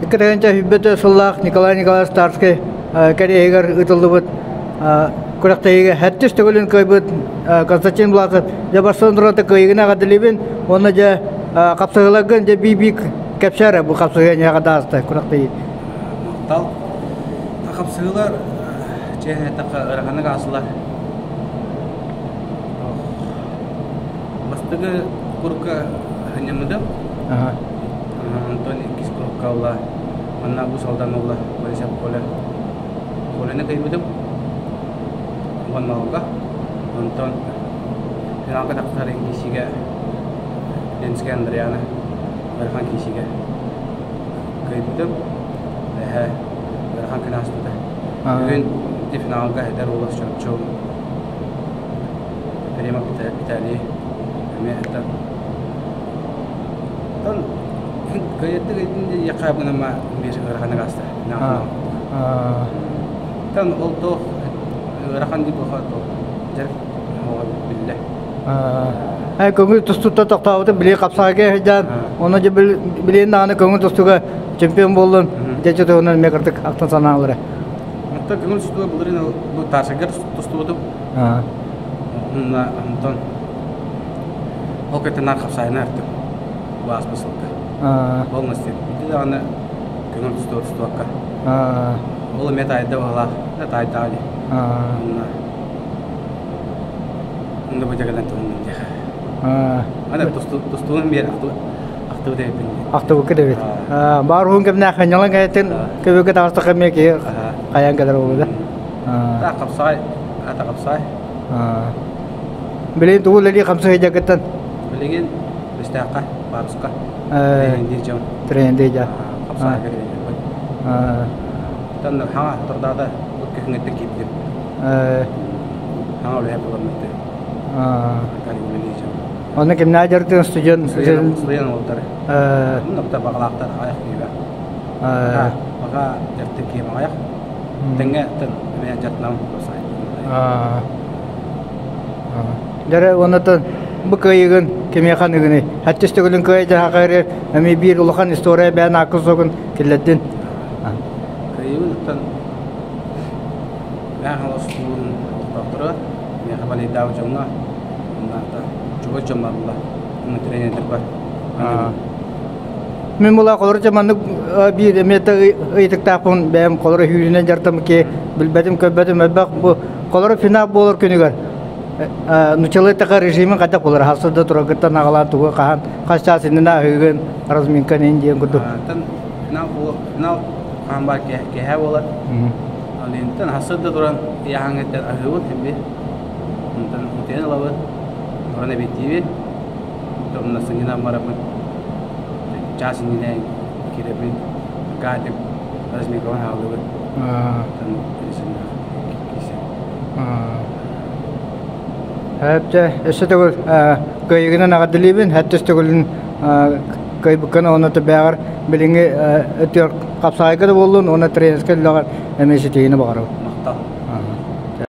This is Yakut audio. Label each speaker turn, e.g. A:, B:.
A: 2021 сыллаах Николай Николаевич Тарскай кэриэһигэр ыытыллыбыт күрэхтэһиигэ сэттис төгүлүн кыайбыт Константин Власов дьэ барсан турата кыайыгын эҕэрдэлиибин уонна дьэ хапсыһыыларгын дьэ бии-бии кэпсээ эрэ бу хапсыһыы эйиэхэ да ааста күрэхтэһии.
B: Махтал. Хапсыһыылар чэ эттэххэ ыараханнык аастылар. Бастакы курукка сынньаммытым. Онтон иккис курукка ылла. Манна Уус Алдан ылла Борисов Коля. Коляны кыйбытым. Уонна Онтон финалга тахсар киисигэ Ленскэй Андриана ыарахан киисигэ кыайбытым. Эһэ ыарахан күн ааспыта. Бүгүн финалга эдэр уолас Чорчу Римов Виталий эмиэ это Оттон кыайыттык диэххэ гынама биир ыараханнык ааста. Оттон ол туох ыарахан дии буолха дьарык биллэ.
A: Ай көҥүл тустуута тохтообутун били хапсаҕайга сылдьан, онно дьэ билигин даҕаны көҥүл тустууга чемпион буоллун, дьэ туһунан эмиэ кырдык ахтан санаалара.
B: Оттон көҥүл тустууга былырыын бу Тарсыгар тустубутум. Онтон ол кэнниттэн наар хапсаайына артым баас сылга. Полностью. Ити даҕаны көҥүл тустууга тустубакка. Ол эмиэ таайда баһылаах. Да таайдаҕа дии. Онно онно бу дьэ кэлэн туһуннум диэх. Аны тустуун биэр ахтыбыт эбиппин дии.
A: Ахтыбыккыт эбит. Баар уһун кэмнээх ханньалаҥ кэнниттэн көбүккэ таҕыстахха эмиэ киһи хайаан кэлэр буолуо да.
B: Хапсаҕай Ата хапсаай.
A: Билигин тугу үлэлии хамсыы сылдьаргыттан?
B: Билигин Бэстээххэ, Паруска тренинди дьон.
A: Тренинди дьон.
B: Хапсаайга тренинди. Тан хаҥа тордаата бу күһүҥҥэттэн киирдим. Хаҥа үлэһит буоламмыт.
A: Онно кимнээх дьарыктыын студент
B: студент уолтар. Онно баҕалаахтар аҕыйах киһи Баҕа дьарыктыыр киһи аҕыйах. Тэҥҥэ
A: Дьэ оннотон бу кыайыгын кимиэхэ аныгыный? Сэттис төгүлүн кыай дьаһахары эмиэ биир улахан история бэйэн ааккын суогун киллэрдин.
B: Кыайыыбын оттон Мэҥэ Хаҥалас улууһун олохтоохторо, миэхэ балейдаабыт дьоҥҥо, чугас дьоммор була, тренердэр бар.
A: Мин була холоро маннык биир эмиэ ыйытыктаахпын бэйэм холоро сүүрүнэн дьартам ки билбэтим көрбөтүм элбэх бу холоро финал буолар күнүгэр нучалыы така режимин хайдах буолар хасса да тураргыттан аҕалаан тугу хаһан хас чаас иннинэ аһыыгын разминкан ин диэн курдук
B: финал финал хаан баар киэһэ буолар Алинтан хасса да туран ыйааһыҥҥыттан аһыыбыт би онтон утуйан ылабыт туран эбиэттиибит Онно сынньанан барабын. Чаас иннинэ киирэбин. Катя разминкабын хааллыбыт.
A: Эптэ өссө төгүл кыайыгынан эҕэрдэлиибин. Сэттис төгүлүн кыайбыккын уонна бэҕэр билиҥҥи өтүөр хапсаайга да буоллун уонна тренерскэй үлэҕэр эмиэ ситиһиини баҕарабын.